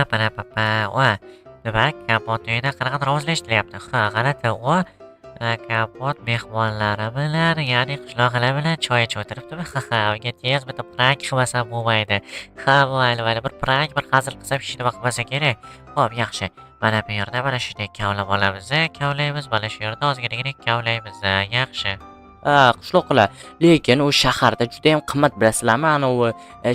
Pa pa pa. Va, nima, Kompot uyida qanaqadir ovozlar eshitilyapti. Ha, g'alati. Va, Kompot mehmonlari bilan, ya'ni qishloqilar bilan choy ichib o'tiribdimi? Ha ha, unga tez bitta prank qilmasam bo'lmaydi. Ha, mayli, mayli, bir prank, bir hazil qilsam, hech nima qilmasa kerak. Xo'p, yaxshi. Mana bu yerda mana shunday kavlab olamiz, kavlaymiz, mana shu yerda ozginagina kavlaymiz. Yaxshi. Ha, qishloqilar. Lekin u shaharda judayam qimmat, bilasizlarmi? Anavi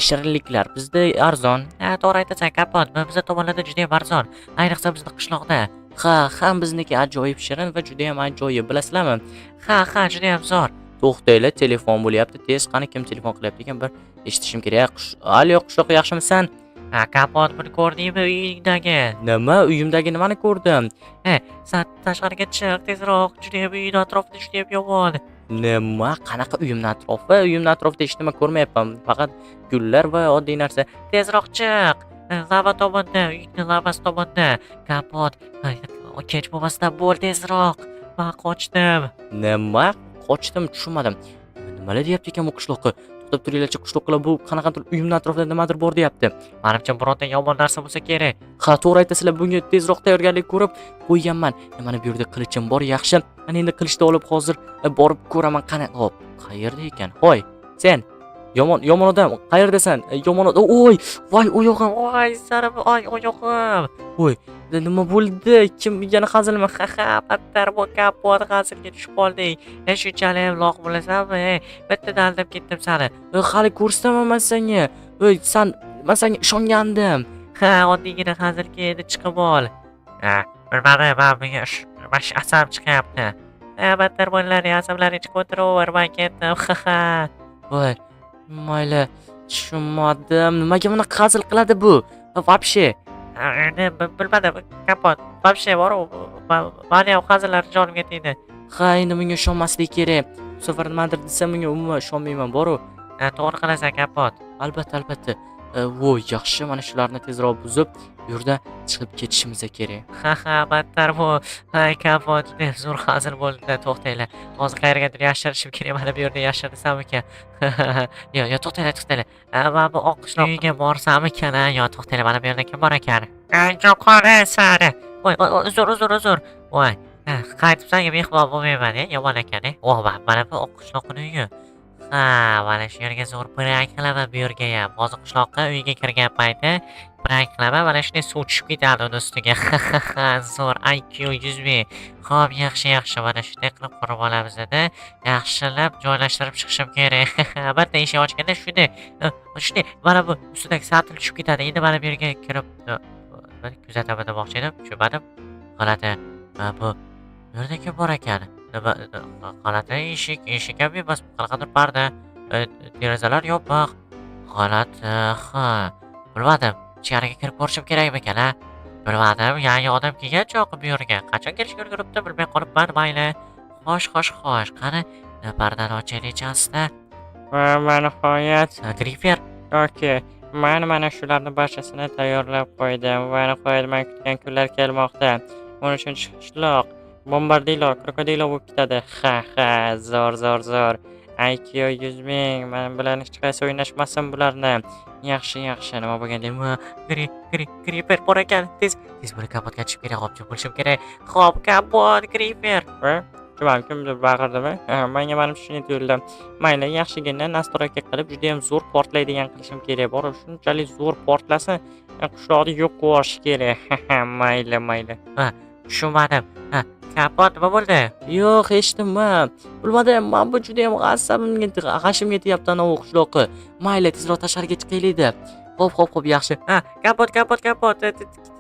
shirinliklar bizda arzon. Ha, to'g'ri aytasan, Kompot. Biza tomonlarda juda ham arzon. Ayniqsa bizni qishloqda. Ha, ham bizniki ajoyib shirin va judayam ajoyib, bilasizlarmi? Ha, ha, juda ham zo'r. To'xtanglar, telefon bo'lyapti. Tez, qani, kim telefon qilyapti ekan, bir eshitishim kerak. Alo, qishloq, yaxshimisan? Ha, Kompot, buni ko'rdingmi uyingdagi? Nima? Uyimdagi nimani ko'rdim? San tashqariga chiq tezroq. Judayam uyingni atrofida judayam yomon. Nima? Qanaqa uyimni atrofi? Uyimni atrofida hech nima ko'rmayapman. Faqat gullar va oddiy narsa. Tezroq chiq. Lava tomonda, uyingni lavasi tomonda. Kompot, kech bo'lmasdan bo'l tezroq. Man qochdim. Nima? Qochdim, tushunmadim. Nimalar deyapti ekan bu qishloqqa? To'xtab turinglarchi, qishloqlar, bu qanaqadir uyimni atrofida nimadir bor deyapti. Manimcha, bironta yomon narsa bo'lsa kerak. Ha, to'g'ri aytasizlar, bunga tezroq tayyorgarlik ko'rib qo'yganman. Mana bu yerda qilichim bor, yaxshi. Mana endi qilichni olib hozir borib ko'raman qani. Hop, qayerda ekan? Hoy, sen yomon yomon odam, qayerdasan? Yomon odam. Oy, voy, oyog'im. Voy, sarim, oy, oyog'im. Voy, nima bo'ldi? Kim yana hazilmi? Ha ha, battar bu, Kompot, hazilga tushib qolding. E, shunchalik ham loq bo'lasanmi? E, bittada aldab ketdim seni. Hali ko'rsataman man senga. Ey, san, man senga ishongandim. Ha, oddiygina hazilga, endi chiqib ol. Ha, bilmadim, man bunga mana shu asab chiqyapti. Ha, battar bo'llaring, asablaring chiqib o'tiraver, man ketdim. Ha ha. Voy, mayli, tushunmadim. Nimaga bunaqa hazil qiladi bu? Вообще. Ha, endi bilmadim, Kompot. Вообще bor, mani ham hazillar jonimga tegdi. Ha, endi bunga ishonmaslik kerak. Bu safar nimadir desam, bunga umuman ishonmayman, boru. Ha, to'g'ri qilasan, Kompot. Albatta, albatta. Voy, yaxshi, mana shularni tezroq buzib, bu yerdan chiqib ketishimiz kerak. Ha ha, battar bu. Hay, Kompot, juda zo'r hazil bo'ldi. To'xtanglar. Hozir qayergadir yashirishim kerak. Mana bu yerda yashirsammikan? Yo, yo, to'xtanglar, to'xtanglar. Ha, mana bu oq qishloq uyiga borsammikan? Ha, yo, to'xtanglar, mana bu yerda kim bor ekan? Jo'qori sari. Voy, voy, voy, uzr, uzr, uzr. Voy, ha, qaytib senga mehmon bo'lmayman, e, yomon ekan, e. Oh, mana bu oq qishloqning uyi. Ha, mana shu yerga zo'r prank qilaman bu yerga ham. Hozir qishloqqa uyga kirgan payti prank qilaman, mana shunday suv tushib ketadi uni ustiga. Zo'r, IQ 100 ming. Xo'p, yaxshi, yaxshi, mana shunday qilib qurib olamiz edi. Yaxshilab joylashtirib chiqishim kerak. Bitta eshik ochganda shunday, shunday mana bu ustidagi satil tushib ketadi. Endi mana bu yerga kirib bir kuzataman demoqchi edim, tushunmadim. G'alati. Ha, bu yerda kim bor ekan? Nima, g'alati, eshik, eshik ham emas, qanaqadir parda. Derazalar yopiq. G'alati, ha. Bilmadim. Ichkariga kirib ko'rishim kerakmikan, a? Bilmadim, yangi odam kelgan choqi bu yerga. Qachon kelishga ulguribdi, bilmay qolibman, mayli. Xo'sh, xo'sh, xo'sh. Qani, pardani ochaylik asta. Va nihoyat, Grifer. Okey, man mana shularni barchasini tayyorlab qo'ydim va nihoyat man kutgan kunlar kelmoqda. 13-qishloq bombardilo krokodilo bo'lib ketadi. Ha ha, zo'r, zo'r, zo'r. IQ 100 ming, man bilan hech qaysi o'ynashmasin bularni. Yaxshi, yaxshi, nima bo'lgan deyman. Grifer bor ekan. Tez, tez buni Kompotga tushib kerak, hop, bo'lishim kerak. Xo'p, Kompot, Grifer. Va tushunmadim, kimdir baqirdimi? Ha, menga manimcha shunday tuyuldi. Mayli, yaxshigina настройка qilib, juda ham zo'r portlaydigan qilishim kerak. Borib shunchalik zo'r portlasin, qishloqni yo'q qilib yuborish kerak. Mayli, mayli. Tushunmadim. Ha, Kompot, nima bo'ldi? Yo'q, hech nima. Bilmadim, man bu judayam asabimga, g'ashimga tegyapti anavi qishloqi. Mayli, tezroq tashqariga chiqaylik deb. Xo'p, xo'p, xo'p, yaxshi. Ha, Kompot, Kompot, Kompot,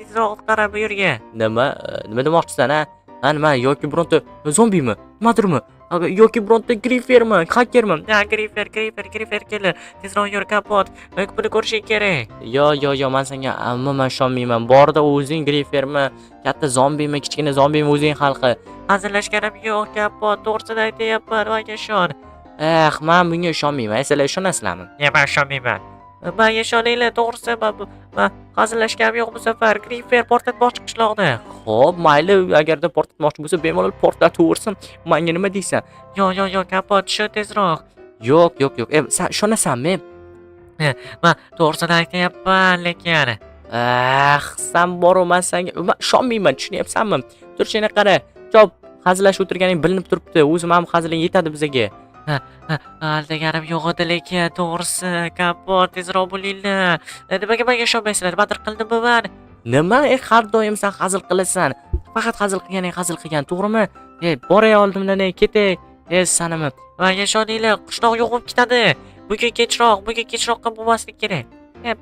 tezroq qara bu yerga. Nima? Nima demoqchisan, ha? Ha, nima? Yoki bironta zombimi? Nimadirmi? Yoki bironta grifermi? Xakermi? Ha, Grifer, Grifer, Grifer keldi. Tezroq yur, Kompot. Buni ko'rishing kerak. Yo, yo, yo, man senga umuman ishonmayman. Borda o'zing grifermi, katta zombimi, kichkina zombimi, o'zing hal qil. Hazillashganim yo'q, Kompot, to'g'risini aytyapman, menga ishon. Eh, man bunga ishonmayman. Sizlar ishonasizlarmi? Ya, man ishonmayman. Menga ishoninglar, to'g'risi, man hazillashganim yo'q bu safar. Grifer portlatmoqchi qishloqni. Xo'p, mayli, agarda portlatmoqchi bo'lsa, bemalol portlataversin. Menga nima deysan? Yo, yo, yo, Kompot, tushun tezroq. Yo'q, yo'q, yo'q. E, sen ishonasanmi? Man to'g'risini aytyapman, lekin. Ah, san boru, man senga man ishonmayman, tushunyapsanmi? Turshini qara. Chop, hazillashib o'tirganing bilinib turibdi. O'zim ham haziling yetadi bizaga. Aldaganim yo'q edi lekin, to'g'risi, Kompot, tezroq bo'linglar. Nimaga menga ishonmaysizlar? Nimadir qildimmi man? Nima? Har doim sen hazil qilasan. Faqat hazil qilganing hazil qilgan, to'g'rimi? Boray oldimdan, ketay. Sanimi. Menga ishoninglar, qishloq yo'q bo'lib ketadi. Bugun kechroq, bugun kechroqqa bo'lmaslik kerak.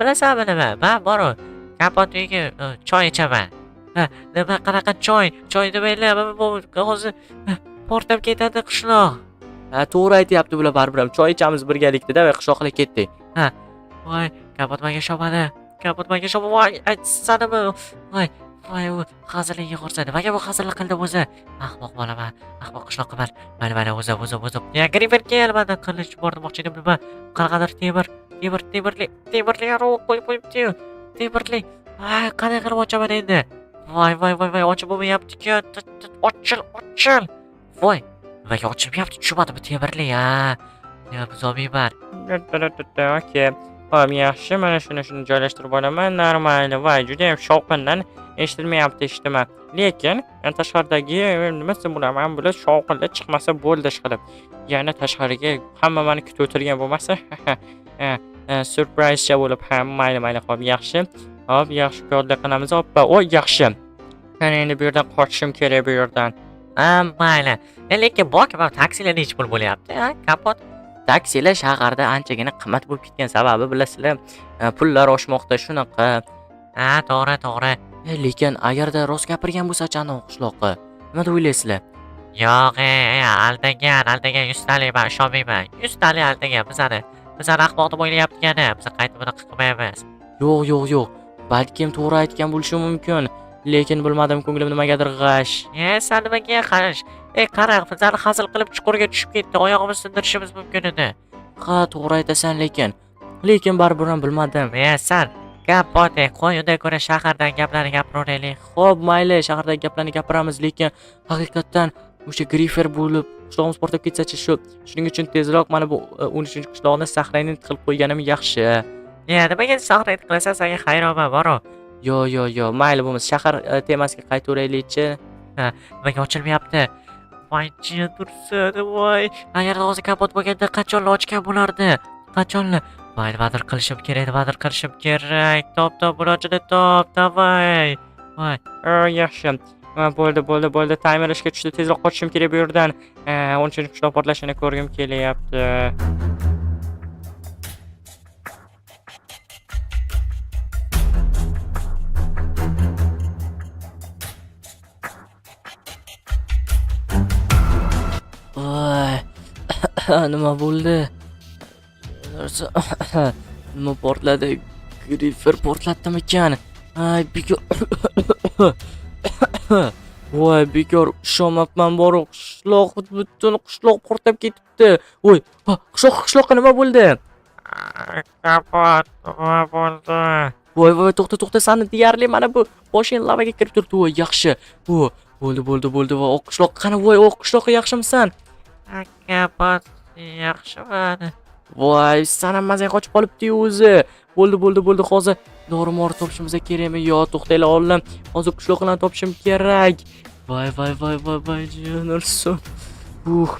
Bilasanmi nima? Man boru Kompot uyiga choy ichaman. Ha, nima, qanaqa choy? Choy demanglar, mana bu hozir portlab ketadi qishloq. Ha, to'g'ri aytyapti bular baribir ham. Choy ichamiz birgalikda, va qishloqlar ketdik. Voy, Kompot menga ishonmadi. Kompot menga ishonmadi. Voy, aytsanimi? Voy, voy, u hazillikka qursa. Nimaga bu hazillik qildi o'zi? Ahmoq bolaman, ahmoq qishloqiman. Mayli, mayli, o'zi, o'zi, o'zi. Ya, Griffin kel, mandan qilich bor demoqchi edim, nima? Qanaqadir temir, temir, temirli, temirli arov qo'yib qo'yibdi-yu. Temirli. Voy, qanday qilib ochaman endi? Voy, voy, voy, voy, ochib bo'lmayapti-ku. Ochil, ochil. Voy, nimaga ochilmayapti? Tushunmadim bu temirli, ha. Ya, buzolmayman. Okey. Xo'p, yaxshi, mana shuni joylashtirib olaman. Normal. Voy, juda ham shovqindan eshitilmayapti eshitaman. Lekin tashqaridagi nima desam bo'ladi, mana bular shovqinlar chiqmasa bo'ldi ishqilib. Yana tashqariga hamma meni kutib o'tirgan bo'lmasa, surprizcha bo'lib, ha, mayli, mayli, xo'p, yaxshi. Xo'p, yaxshi kodda qilamiz. Oppa, o, yaxshi. Mana endi bu yerdan qochishim kerak bu yerdan. Ha, mayli. Lekin bok, mana taksilar nechi pul bo'lyapti, ha, Kompot? Taksilar shaharda anchagina qimmat bo'lib ketgan, sababi bilasizlar, pullar oshmoqda shunaqa. Ha, to'g'ri, to'g'ri. Lekin agarda rost gapirgan bo'lsa-chi anavi qishloqqa, nima deb o'ylaysizlar? Yo'q, aldagan, aldagan, yuztalik, men ishonmayman. Yuztalik aldagan bizani. Bizani ahmoq deb o'ylayapti-gani. Biz qaytib bunaqa qilmaymiz. Yo'q, yo'q, yo'q. Balkim to'g'ri aytgan bo'lishi mumkin. Lekin bilmadim, ko'nglim nimagadir g'ash. San nimaga qarash? Qara, bizani hazil qilib chuqurga tushib ketdi. Oyog'imizni sindirishimiz mumkin edi. Ha, to'g'ri aytasan lekin. Lekin baribir ham bilmadim. San gap bot, qo'y, undan ko'ra shahardan gaplarni gapiraveraylik. Xo'p, mayli, shahardagi gaplarni gapiramiz, lekin haqiqatdan o'sha grifer bo'lib qishlog'imiz portlab ketsa-chi, shu. Shuning uchun tezroq mana bu 13-qishloqni saqlanib qilib qo'yganim yaxshi. Nimaga saqlanib qilasan, senga hayronman, boru. Yo, yo, yo, mayli bo'lmasa shahar temasiga qaytaveraylikchi. Ha, nimaga ochilmayapti? Voy, jiyan tursin, voy. Agar hozir Kompot bo'lganda qachonla ochgan bo'lardi? Qachonla? Voy, nimadir qilishim kerak, nimadir qilishim kerak. Top, top, bulochini top, davay. Voy. Yaxshi. Bo'ldi, bo'ldi, bo'ldi. Taymer ishga tushdi. Tezroq qochishim kerak bu yerdan. 13-qishloq portlashini ko'rgim kelyapti. Voy. Nima bo'ldi? Narsa nima portladi? Grifer portlatdimikan? Ay, bekor. Voy, bekor ishonmabman, boru qishloq, butun qishloq portlab ketibdi. Voy, ha, qishloqqa nima bo'ldi? Kompot, nima bo'ldi? Voy, voy, to'xta, to'xta, sani deyarli mana bu boshing lavaga kirib turibdi. Voy, yaxshi. Voy, bo'ldi, bo'ldi, bo'ldi. Voy, oq qishloq qani? Voy, oq qishloqqa yaxshimisan? Kompot, yaxshiman. Voy, san ham mazang qochib qolibdi-yu o'zi. Bo'ldi, bo'ldi, bo'ldi. Hozir dori-mori topishimiz kerakmi? Yo, to'xtanglar, oldin. Hozir qishloqlarni topishim kerak. Voy, voy, voy, voy, voy, jiyanursin.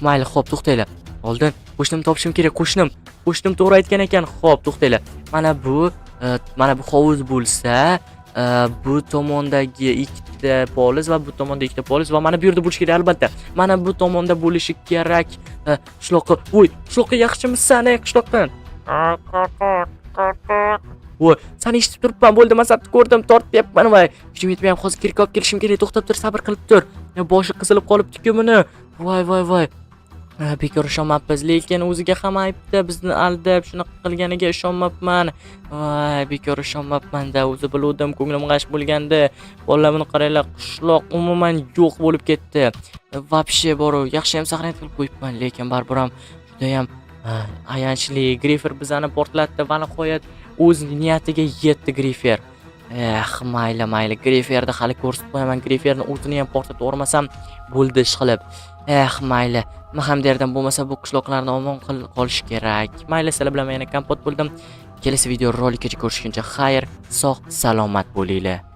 Mayli, xo'p, to'xtanglar. Oldin qo'shnim topishim kerak, qo'shnim. Qo'shnim to'g'ri aytgan ekan. Xo'p, to'xtanglar. Mana bu hovuz bo'lsa, bu tomondagi ikkita poliz va bu tomonda ikkita poliz va mana bu yerda bo'lishi kerak albatta. Mana bu tomonda bo'lishi kerak. Qishloqqa, voy, qishloqqa yaxshimisan, ey qishloqqa? Voy, seni eshitib turibman, bo'ldi, men seni ko'rdim, tortyapman, voy. Kuchim yetmayapti, hozir kirka olib kelishim kerak, to'xtab tur, sabr qilib tur. Boshi qizilib qolibdi-ku buni. Voy, voy, voy. Bekor ishonmabmiz, lekin o'ziga ham aybda, bizni aldab shunaqa qilganiga ishonmabman. Voy, bekor ishonmabman-da, o'zi biluvdim, ko'nglim g'ash bo'lgandi. Bolalar, buni qaranglar, qishloq umuman yo'q bo'lib ketdi. Вообще boru, yaxshi ham saqlanib qilib qo'yibman, lekin baribir ham juda ham ayanchli. Grifer bizani portlatdi va nihoyat o'z niyatiga yetdi Grifer. Eh, mayli, mayli. Griferni hali ko'rsatib qo'yaman. Griferni o'zini ham portlatib yubormasam bo'ldi ish qilib. Eh, mayli. Nima ham derdim, bo'lmasa bu qishloqlarni omon qolish kerak. Mayli, sizlar bilan men yana Kompot bo'ldim. Kelasi video rolikgacha ko'rishguncha xayr, sog' salomat bo'linglar.